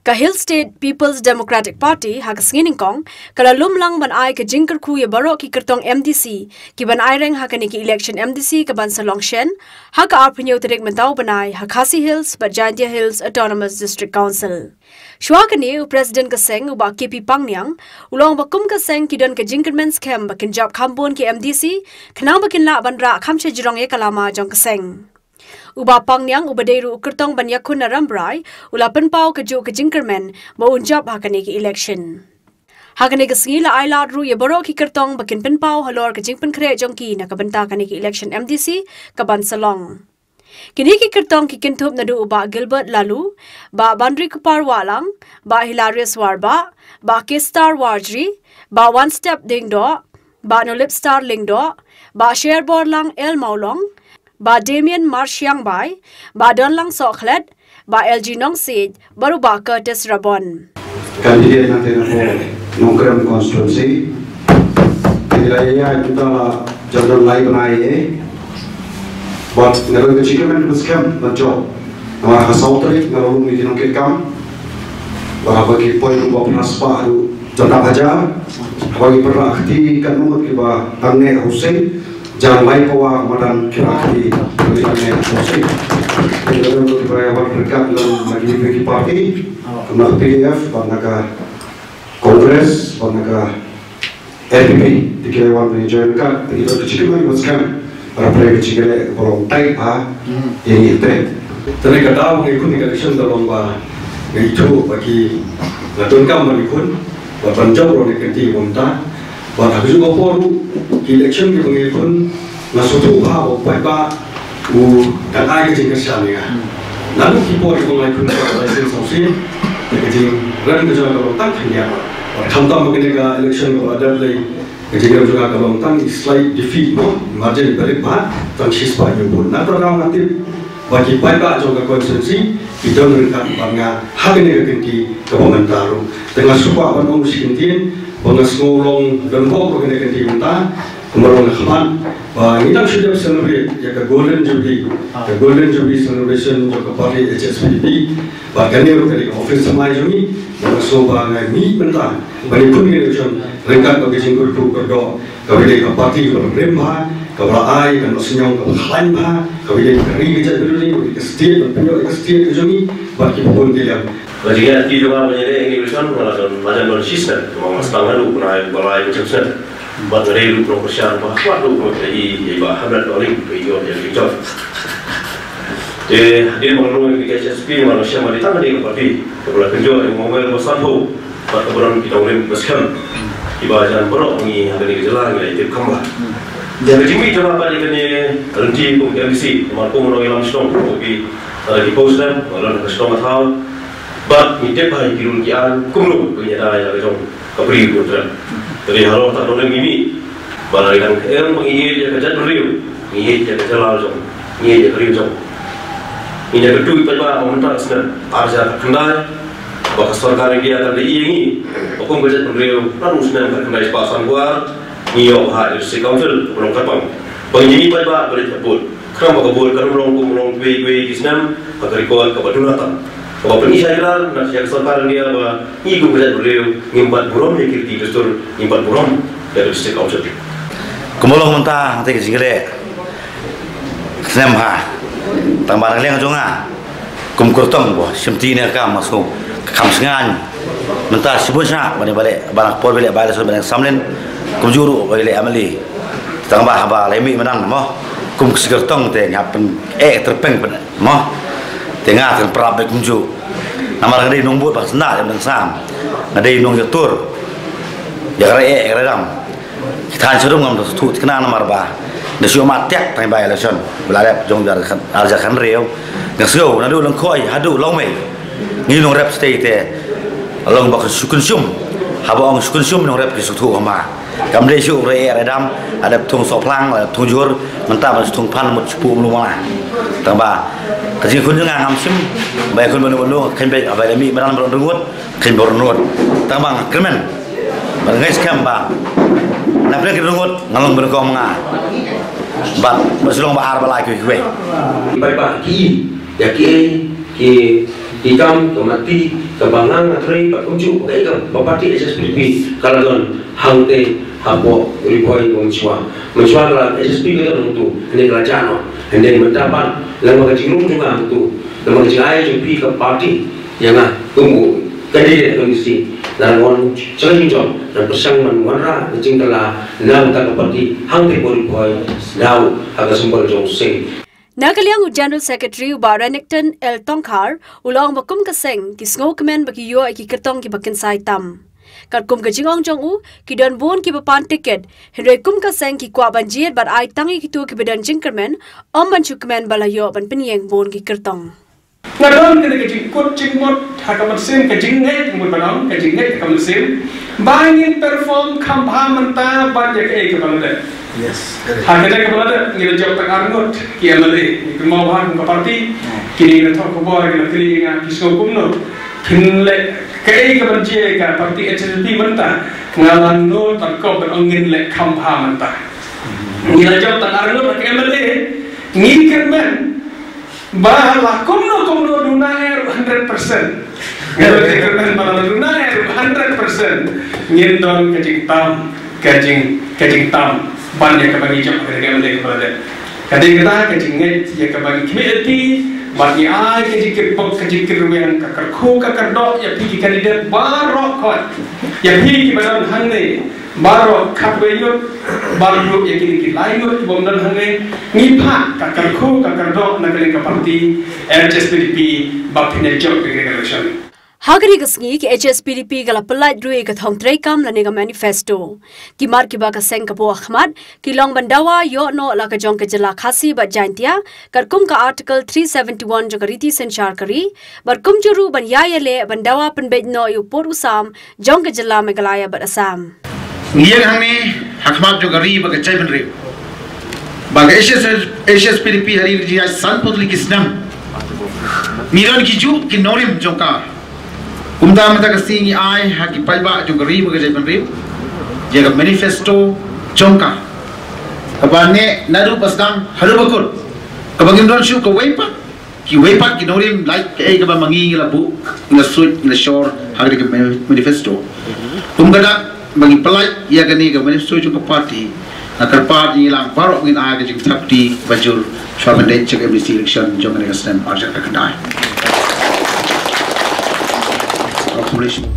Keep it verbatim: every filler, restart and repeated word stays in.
Ka Hill State People's Democratic Party ha ka sngi nyngkong ka la lum lang ban ai ka jingkyrkhu ïa baroh ki kyrtong M D C ki ban aireng ha kane ka election M D C ka ban sa long shen ha ka arphew hynñiew tarik mynta u bnai ha Khasi Hills bad Jaintia Hills Autonomous District Council. Shuwa kane u President ka seng u Bah K P Pangniang u la ong ba kum ka seng ki don ka jingkyrmen skhem ba kin jop kham bun ki M D C khnang ba kin lah ban rah kham shajrong ïa ka lama jong ka seng. U Bah Pangniang uba dei ruh u kyrtong ban ïakhun na Rambrai u la pynpaw kajuh ka jingkyrmen ba un jop ha kane ka election. Ha kane ka sngi la ai lad ruh ïa baroh ki kyrtong ba kin pynpaw halor ka jingpynkhreh jong ki na ka bynta kane ka election M D C ka ban sa long. Kine ki kyrtong ki kynthup naduh u Bah Gilbert Lalu, Bah Banrikupar Wahlang, Bah Hilarius Warbah, Bah Kestar Warjri, Bah One Step Dingdoh, Bah Nolipstar Lyngdoh, Bah Sherborlang L Mawlong, Bah Damian Marshiangbai, Bah Donlang Sohkhlet, Bah L G Nongsiej bad u Bah Curtis Rabon. Candidate na tena ko Nongkrem constituency. Te la ïa ïa kita la jadon lai bnai ïa. Bad nga don ka jingkyrmen ba skhem ban jop. Namar ha saw tarik nga la lum ïa ki nongkitkam. Bad haba ki poi ruh ba phra spah ruh jam dap hajar. Haba ki pynrah kti katno ngut kiba tang ne ha u seng. Jan lai pawa madan kira kti bagi tang ne ha u seng. Ki don kiba ïa wan ryngkat lem bagi bagi parti. Kumba ka P D F bad na ka Congress bad na ka N P P, te ki la wan ban join ryngkat, te ki don ka jingkyrmen ba skhem. Para pyrshah ka jingkyrmen ba long tight ha ïa ngi te. Te ne ka daw ngi khun ka election da long ba ngi ithuh ba ki la donkam ban khun ba ban jop ruh ne ka kynti ba mynta. Bad ha kajuh ka por ruh ki election kiba ngi khun nga sngewthuh ba u paidbah u dang ai ka jingkyrshan ïa nga. Naduh ki por kiba ngi khun ka election sawsien te ka jingrem ka jong nga ka long tang khyndiat. Bad khamtam ba kane ka election kaba la dep lei ka jingrem jong nga ka long tang i slight defeat mo, margin very bad, tang shispah hynñiew vote. Na kata daw nga tip ba ki paidbah jong ka constituency ki don ryngkat bad nga ha kane ka kynti kaba mynta ruh. Te nga sngewbha ban ong shi kyntien ba nga sngew long donbok ha kane ka kynti mynta. Kumba long nga khmat ba ngi dang shu dep celebrate ïa ka Golden Jubilee, ka Golden Jubilee celebration jong ka party H S P D P. Bad kane ruh ka dei ka office thymmai jong ngi. Ba nga sngew ba ngi mih mynta ba ngi khun ngi jong ryngkat bad ka jingkyrkhu kyrdoh kaba dei ka party kaba rem bha, kaba la ai ka nosniang kaba khlaiñ bha, kaba dei ka ri ka jaitbynriew, kaba dei ka state, ban pynïoh ïa ka state ka jong ngi bad kiba bun ki liang. Ka jingïaid lynti jong nga ban ïaleh ïa kane ka election nga la don, la jan don shisnem, namar nga sdang naduh u bnai ba lai ka jingïaseng. Bad nga dei ruh u nongkyrshan ba kwah ruh ba nga ïohi ïa i Bah Hamlet Dohling ba i ïoh ïa ka jingïaseng. Te hadien ba nga long ïa ka H S P nga la shem ba dei tang ka dei ka party kaba la kynjoh ïa u Mawmer Basanphew bad kaba don ki nongrim ba skhem kiba jan baroh ngi ha kane ka jylla ngi la ïatip kham bha. Ka jingmih jong nga pat ïa kane ka lynti kum ka M D C namar kum u nongïalam shnong, kum ki, lada ki post lem nga don ha ka shnong ka thaw. Bad ngi tip bha ïa ki rule ki aiñ kumno ba ngin ïada ïa la ka jong ka Bri u Trem. Te dei halor kata ka dohnud ngi mih ba la dang em ba ngi ïeit ïa ka jaitbynriew, ngi ïeit ïa ka jylla jong, ngi ïeit ïa ka ri jong. Ngi ïa ka tuid paidbah ba mynta ka snem ar hajar khatkhyndai ba ka sorkar India kan da ïohi ïa ngi ba kum ka jaitbynriew naduh u snem khatkhyndai spah san kwar ngi ïoh ha District Council ka Nongkatbang ba ngi ïa ngi paidbah ba dei ka vote. Khnang ba ka vote kan ym long kum long kiwei kiwei ki snem ha ka record kaba duna tam. Kaba pyni shai klar na ka sorkar India ba ngi kum ka jaitbynriew ngim pat burom ïa ki riti dustur, ngim pat burom ïa ka District Council. Kumba long mynta hangtei ka jingkyrkhu snem ha tang ba na ka liang jong nga kum kyrtong ba shim ti ne ka kam ma sngewbha ka kam sngewbha mynta shibun shna ba ne ba leh ba na ka por ba leh ba leh sngewbha ba leh samlin kumjuh ruh ba leh M L A. Tang ba haba la mih mynta mo kum ka kyrtong te nga pyn eh tyrpeng pyn mo te nga tyrpeng prap ba kumjuh. Namar nga dei nongbud ba sna ïa dang sam nga dei nongïatur ïa ka rei eh ïa ka rei dam. Ki than sha rum ngam da shu thikna namar ba da shu ma tiak tang ba election ba la rep jong jar khan ar jar khan riew. Nga shu naduh Lyngkhoi haduh Lawmei ngi nongrep state te long ba ka shu kynsum. Haba ong shu kynsum nongrep ki shu thuh ma kam dei shu re re dam ada thung Sohphlang ada thung Jhur mynta ba shu thung Phan mut shu pu mlu ma. Tang ba ka jingkhun jong nga ngam shim ba khun ba nu ba nu khan ba ba le mi ba dang ba rung rut. Kynbor nud tang ba nga kyrmen ba nga ngeit skhem ba na pyrkhat ki rngut nga long ba nyngkong ma nga bad ba shu long ba ar ba lai kiwei kiwei. Bai ba ki ïa ki ei ki Ki kam ka mati kaba nga nga trei bad kumjuh kaei kaba party H S P D P ka la don hangtei hapoh Ri Bhoi ba mynshuwa. Mynshuwa ka la H S P ka don hangtu, hynrei ka la jah noh. Hynrei mynta pat lem bad ka jingrung jong nga hangtu, lem bad ka jingai jong phi ka party ïa nga kum u candidate ka M D C, ngan wan jingïaid jong ngan pyrshang ban wanrah ka jingkylla na ka bynta ka party hangtei hapoh Ri Bhoi, da u ha ka symbol jong u seng. Na ka liang u General Secretary u Bah Renikton L Tongkhar u la ong ba kum ka seng ki sngewkmen ba ki ïoh ïa ki kyrtong kiba kynsai tam. Katkum ka jingong jong u, ki don bun kiba pan tiket, hynrei kum ka seng ki kwah ban jied bad ai tang ïa kito kiba don jingkyrmen, ym ban shu kmen ba la ïoh ban pynïeng bun ki kyrtong. Nga don kane ka jingkut jingmut ha ka mynsiem, ka jingngeit, mut ban ong ka jingngeit ha ka mynsiem ba ngin perform kham bha mynta bad ïa kaei kaba la dep. Yes, correct. Ha kane kaba la dep ngi la jop tang ar ngut ki M L A, ngi kynmaw bha kum ka party. Hmm. Kine ngi la thoh khubor, ngi la kylli ïa nga, phi sngew kumno? Phin leh kaei kaban jia ïa ka party H S P D P mynta? Nga la nud tang kop ban ong ngin leh kham bha mynta. Hmm. Ngi la jop tang ar ngut ha ka M L A, ngi kyrmen ba la kumno kumno duna eh ruh hundred percent. Ngi la kyrmen ba la duna eh ruh hundred percent ngin don ka jingtam, ka jing, ka jingtam ban ïa kaba ngi jop ha ka M L A kaba la dep. Ka dei kata ka jingngeit ïa kaba ngi khmih lynti bad ngi ai ka jingkyrpad, ka jingkyrwiang, ka kyrkhu ka kyrdoh ïa phi ki candidate baroh khoit, ïa phi kiba don hangne baroh khatwei ngut, bad ruh ïa kine ki lai ngut kibym don hangne. Ngi phah ka kyrkhu ka kyrdoh na ka liang ka party H S P D P ba phin ïa jop ïa kane ka election. Ha kane ka sngi ka H S P D P ka la pyllait ruh ïa ka thong treikam lane ka manifesto. Ki mat kiba ka seng ka buh ha khmat ki long ban dawa ïoh noh la ka jong ka jylla Khasi bad Jaintia katkum ka Article three seventy-one jong ka Riti Synshar ka ri, bad kumjuh ruh ban ïai ïaleh ban dawa pynbeit noh ïa u pud u sam jong ka jylla Meghalaya bad Assam. Ngi ïeng hangne ha khmat jong ka ri bad ka jaitbynriew. Ba ka H S, H S P D P ha ri jingïaid sanphew tylli ki snem. Ngi don kijuh ki nongrim jong ka. Kumta mynta ka sngi ngi ai ha ki paidbah jong ka ri bad ka jaitbynriew ïa ka manifesto jong ka, kaba neh naduh ba sdang haduh ba kut, kaba ngim don shuh kawei pat. Kiwei pat ki nongrim lait kaei kaba ma ngi ngi la buh, ngi la suit, ngi la shor ha kane ka manifesto. Kum ka dak ba ngi pyllait ïa kane ka manifesto jong ka party, nga kyrpad ïa ngi lang baroh ngin ai ka jingthap kti kaba jur shuwa ban dei jong ka M D C election jong kane ka snem ar hajar khyndai. Congratulations.